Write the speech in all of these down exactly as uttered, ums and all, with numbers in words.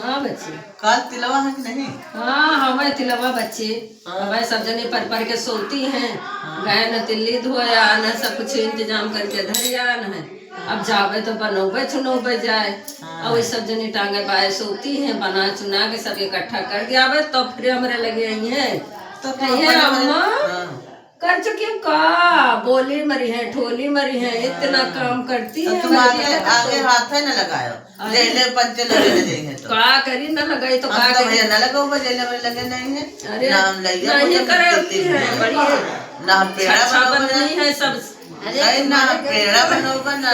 हाँ बच्ची। काल तिलवा है कि नहीं? हाँ, हमें तिलवा बच्ची। हाँ। हमें सब जने पर पर के सोती हैं। हाँ। गए न तिल्ली धोया, न सब कुछ इंतजाम करके धरिया न है। अब जावे तो बनौबे चुनौबे जाए। हाँ। और वही सब जने टांगे बाए सोती हैं, बना चुना के सब इकट्ठा कर दियावे, तो फिर हमरे लगे आई हैं। तो कहिए, अपने हमरे, अम्मा, हाँ। कर चुकी हूँ का? बोली मरी है, ठोली मरी है, इतना हाँ। काम करती तो है, तुम आगे, आगे हाथ है न लगायो। अरे। जेले पंचे लगे न जाइए तो। का करी, न लगाई तो हम का तो करी? भैया न लगाओ, जेले में लगे नहीं है। अरे, ना हम लइया नहीं को करे जब होती है, देते हैं। बड़ी है। ना हम पेड़ा अच्छा बनाओ, बदनी है सब। अरे, ना हम पेड़ा बनोगा, ना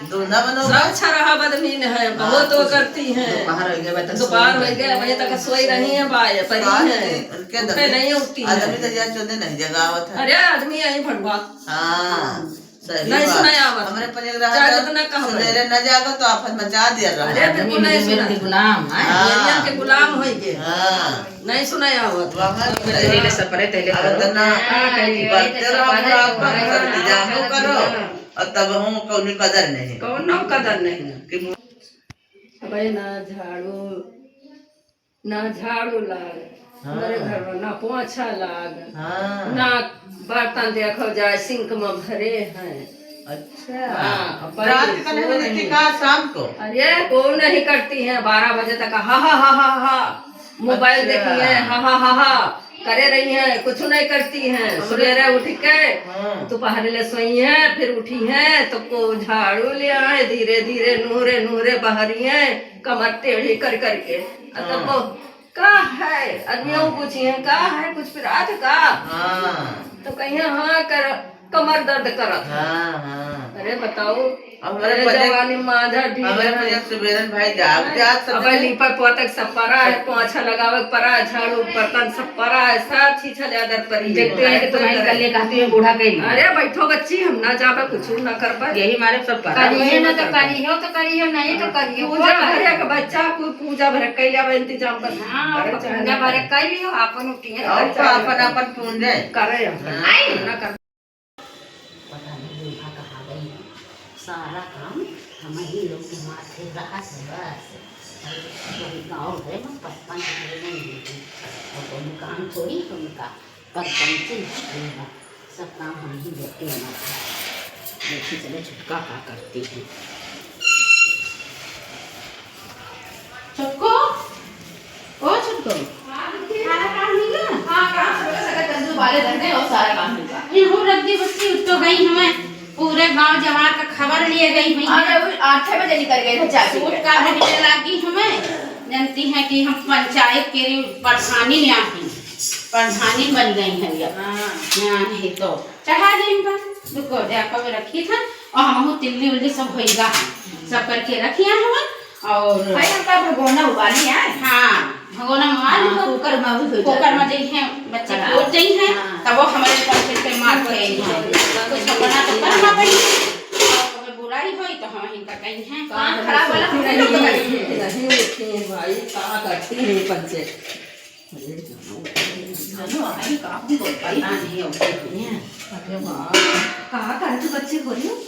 दूल्हा बनोगा। सब छरहा बदनी न है, बहुत हाँ, वो करती हैं। दोपहर हो गया, बता दोपहर हो गया, वही तक सोई रही हैं, बाय, परी हैं। उठे नहीं उठती हैं। आदमी तो यहाँ चोदे नहीं जगावत है। अरे, आदमी यहीं भड़वा। हाँ, सही नहीं बात। सुनाई आवत। हमरे पर एक रहा चाहे था, जितना कम है। सवेरे न जागो तो आफत मचा दिया रहा। अरे, बिल्कुल नहीं सुना। गुलाम, हाँ। हाँ। दुनिया के गुलाम होई गए। हाँ। नहीं सुनाई आवत। वहाँ अब तेरे सपरे तेरे अब करो। इतना हाँ, करते रहो, पूरा आपका इंतजाम करो। और तब हम कौनो कदर नहीं। कौनो कदर नहीं। कि मु- अबे ना झाड़ू, ना झाड़ू लाग, हाँ। मेरे घर में ना पोछा लाग, हाँ। ना बर्तन देखो जाए, सिंक में भरे हैं। अच्छा। हाँ, अब रात बड़ी का नहीं सोई देती रही। का शाम को? अरे, वो नहीं करती हैं, बारह बजे तक, हा, हा, हा, हा, हा। मोबाइल अच्छा। देखी है, हा, हा, हा, हा, करे रही है, कुछ नहीं करती है। हमरे सवेरे उठ के हाँ। दोपहर ले सोई है, फिर उठी है तो को झाड़ू ले आए, धीरे धीरे नूरे नूरे बहरी है, कमर टेढ़ी कर करके। आ तब हाँ। वो का है? आदमियों हाँ। पूछी है, का है, कुछ पिरात का? हाँ। तो कहिए, हाँ, कर, कमर दर्द करत है। हाँ, हाँ। अरे बताओ, अब हमारे अरे पहले, जवानी मांझा ढीला हमारे है। पहले सुबेरन भाई जाग हाँ। जात सब अब जने। लीपा पोतक सब परा है, पोछा लगावे के परा है, झाड़ू बर्तन सब परा है, सब चीज है, आदर परी देखते है। हैं कि तुम्हारी कल ये कहती है बूढ़ा कहीं नहीं। अरे बैठो बच्ची, हम ना जाबे, कुछ ना करबे। यही मारे सब परा करिए है। ना तो करियो, तो करियो, नहीं तो करियो। पूजा भरे के बच्चा, कोई पूजा भरे कैले अब इंतजाम बस। हाँ, अरे पूजा भरे कर लियो, आपन उठिए। और तो आपन, आपन पूजा करे, हाँ। आई ना कर। पता नहीं बूढ़ा कहाँ गई है। सारा काम हम ही लोग के माथे रहा है बस। वही गाँव है, मैं पचपन के नहीं देती। और कोई काम थोड़ी उनका, पर पंचे नहीं देगा। सब काम हम ही लोग के माथे। देखी चले छुटका का करती है। छोटको, ओ छोटको, खाना काम हुई ना? हाँ, काम सुबह से तंदूर वाले रहने और सारा काम हुआ। ये हो रख दी बच्ची, उठ तो गई हमें। पूरे गांव जवार का खबर लिए गई हुई है। अरे, वो आठे बजे निकल गए थे चाय पी के। सूट का बहिने लागी हमें। जानती हैं कि हम पंचायत के प्रधानी यहाँ की, प्रधानी बन गई हैं अब। हाँ। हाँ, नहीं तो चढ़ा दे इनका, रुको, दे आपा में रखी था। और हमहू तिल्ली उल्ली सब होइगा, सब करके रखिया हमें। और भाई, हमका भगोना उबाली आए। हाँ, भगोना में उबाल हाँ, लो। कुकर में भी हो कुकर जाता में है। जइहे, बच्चे हाँ। पहुँच जइहे, हाँ। तब वो हमारे ऊपर फिर से मार के आई हैं। कुछ बना तो करना पड़ी। और अगर बुराई होई तो हम इनका कही हैं। काम खराब वाला हम नहीं, नहीं उठती हैं भाई, का करती हैं पंचे। अरे जानो, जानो, आई का हम बोल पाई। पता नहीं, अब क्या करिए। अरे वाह, कहाँ का है तू बच्चे हो रही हो?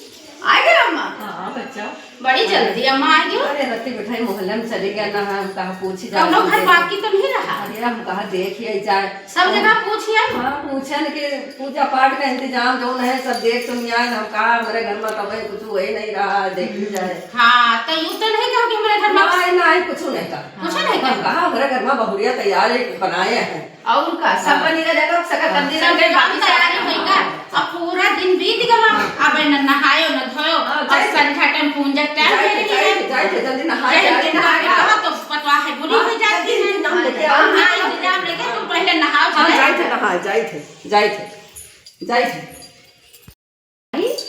आ गया अम्मा? हाँ, बच्चा। बड़ी जल्दी अम्मा आ गयो। अरे, रत्ती बिठाई मोहल्ला में चली गया ना, हम कहा पूछी जाए कौनो घर तुमसे। बाकी तो नहीं रहा? अरे, हम कहा देखिए जाए। सब जगह पूछिए। हाँ, पूछन के पूजा पाठ का इंतजाम जौन है, सब देख सुन आए, हम कहा हमारे घर में कभी कुछ हुए नहीं रहा, देखी जाए। हाँ, तो यूं तो नहीं कहो कि हमारे घर में नहीं, नहीं, कुछ नहीं कहा। कुछ नहीं हम कहा। कहा हमारे घर में बहुरिया तैयार है, बनाए हैं। और का, सब हाँ। बनी रह जाएगा, अब शकरकंदी हाँ। रख के सब बाकी तैयारी सारा होई का? अब पूरा दिन बीत गवा, हाँ। अब न नहायो न धोयो, हाँ, अब जाए थे। संध्या टाइम पूंजा टाइम जाए थे, दे रही जाए है। थे, जाए थे, जल्दी नहा, जाए जाए थे, थे, नहा, नहा, नहा। तो पतवा है, बुरी हाँ, हो जाती जल्दी है। इंतजाम लेके आओ। हाँ, हाँ, इंतजाम लेके तुम पहले नहाओ, हाँ, चले जाए थे, जाओ। नहा, जाए थे, जाए थे, जाए थे।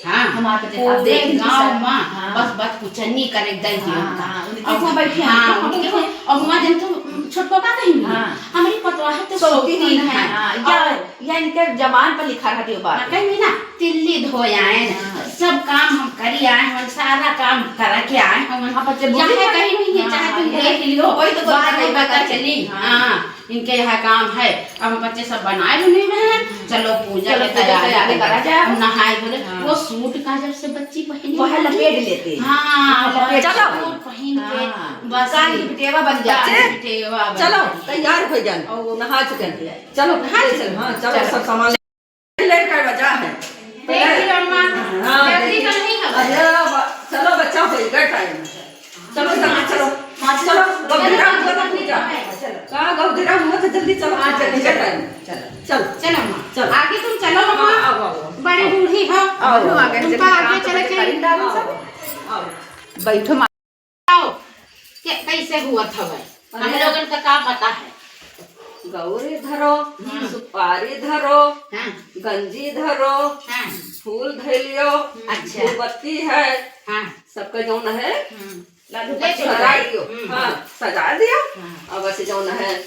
हाँ, हम आके देखा, पूरे देखी गाँव सब। मा हाँ। बस बतकुचनी करे दे दियो हाँ, उनका। हाँ, उनके अब हुआं बैठी हैं, हाँ, तो उनके हम हुआं, अब हुआं जन तो छोटको का कहीं हाँ। हमारी पतवा है तो सोती सोती नहीं है। है। हाँ, या, और या इनके जबान पर लिखा रहती हो बात। हाँ, कहीं ना, तिल्ली धोयाएन, हाँ। सब काम हम करी आए, हम सारा काम करा के आए, हम हाँ, बच्चे यहाँ बुद्धि कहीं नहीं है, हाँ, चाहे तुम ये देख लियो, कोई तो कोई बात नहीं पता पता चली। चली। हाँ। हाँ। इनके यहाँ काम है, अब हम बच्चे सब बनाए भी नहीं रहे हैं। चलो पूजा चलो के पूजा तैयारी तैयारी करा करा जाए। हम नहाए बोले, हाँ। वो सूट का जब से बच्ची पहनी वह है, लपेट लेते हैं। हाँ, हाँ, लपेट चलो। लेते हैं। सूट पहन हाँ। बस का लिपटेवा बन जाए। बच्चे, लिपटेवा बन चलो, जाए। तैयार हो जान। और वो नहा चुके हैं। चलो, नहा चलो, चुके हैं। हाँ, चलो, चलो। सब सामान ले कर बजा है। देख ली अम्मा, हाँ, जल्दी देख ली। तो नहीं है। अरे, अब चलो, बच्चा हो गया टाइम। चलो, चलो, चलो। हाँ, चलो, चलो। गौधीराम को तो पूजा। चलो। का गौधीराम हुआ तो जल्दी चलो, हाँ, पूजा, चलो। पूजा टाइम। चलो। चलो, अम्मा। चलो। आगे तुम चलो, अम्मा। हाँ, आओ, आओ, आओ। बड़ी बूढ़ी हो। आओ, आओ। तुमका आगे चले के करीब डालो सब। आओ। बैठो, माँ। आओ, के-, कैसे हुआ था भाई? हम अरे। लोगन का का पता है? गौरी धरो, हाँ। सुपारी धरो, हाँ। गंजी धरो, हाँ। फूल धैलियो, अच्छा। धूपबत्ती है, हाँ। सबका जौन है, हम्म। लाडू ले पत्ती चलो। सजा दियो, हम्म। हाँ, सजा दियो। हाँ। अब ऐसे जौन है, अ,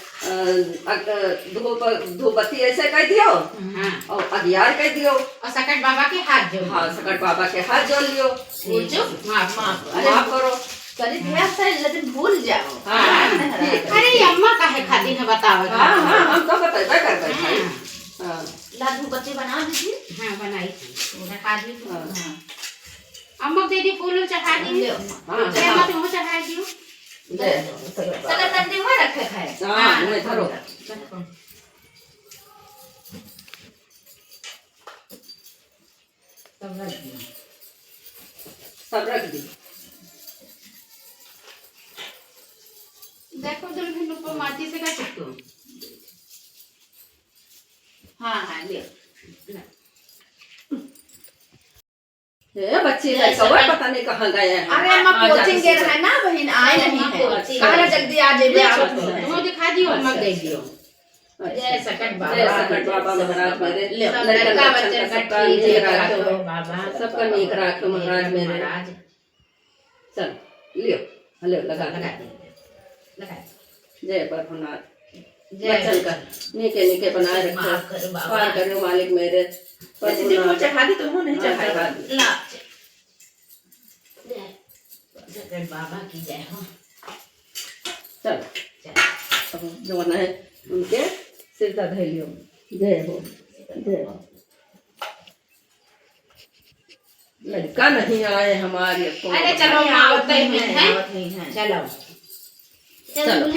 अग-, धूप, धूपबत्ती ऐसे कह दियो, हाँ। और अगियार कह दियो। और सकट बाबा के हाथ जोड़ हाँ, लियो। सकट बाबा के हाथ जोड़ लियो। भूल चूक माफ, माफ। अरे, माफ करो। चलिए, ध्यान से, लेकिन भूल जाओ। हाँ, हाँ, ठीक है। अरे, ये अम्मा काहे खातिर है, बताओ। हाँ, हाँ, हम तो बतइबे करबै भाई। हाँ। हाँ। ला, धूपबत्ती बना दीजिए। हाँ, बनाई थी। चढ़ा दी। हाँ। हाँ। अम्मा के दे दी, फूल उल चढ़ा दी। ले, हाँ, ले, अम्मा, हाँ। तुमको चढ़ा दियो। ले। सकट तंती हुआ रखे है। हाँ, हाँ, मैं धरो। रखो। सब रख दी। सब रख दी। देखो दुल्हन, ऊपर माचिस का चिपको। हाँ, हाँ, ले। ए, बच्ची ये लड़का सब पता नहीं कहाँ गए हैं। अरे, अम्मा आ, जाते कोचिंग गए से रहे ना, बहिन, आए हाँ, नहीं अम्मा है। कोचिंग। कहाँ जल्दी आ जाइए, ले, आवत चलो, नहीं है। तुम दिखा दियो, अम्मा अच्छा, दे दियो। अच्छा। जय सकट बाबा, जय सकट बाबा जय महाराज सकट मेरे। बाबा। ले, सब लड़का लड़का बच्चा बच्चा सबका सबका ठीक नीक राखो, राखो बाबा। सबका नीक राखो महाराज मेरे। महाराज। चल, लियो, लियो, लगा दे। लगा दे, लगा दे। जय प्रभुनाथ। जय बच्चन का नीके नीके बनाए रखो। माफ करो बाबा। पार करो मालिक मेरे। वैसे जी, प्रभुनाथ। वो चढ़ा दी तो वो नहीं हाँ, चढ़ाई। चढ़ा दी। ला। जय सकट बाबा की जय हो। चलो। चलो। अब जौन है, उनके सिर का धै लियो। जय हो, जय हो। लड़का नहीं आए हमारे को। अरे चलो, अम्मा आवत नहीं है, आवत नहीं है। चलो। चलो।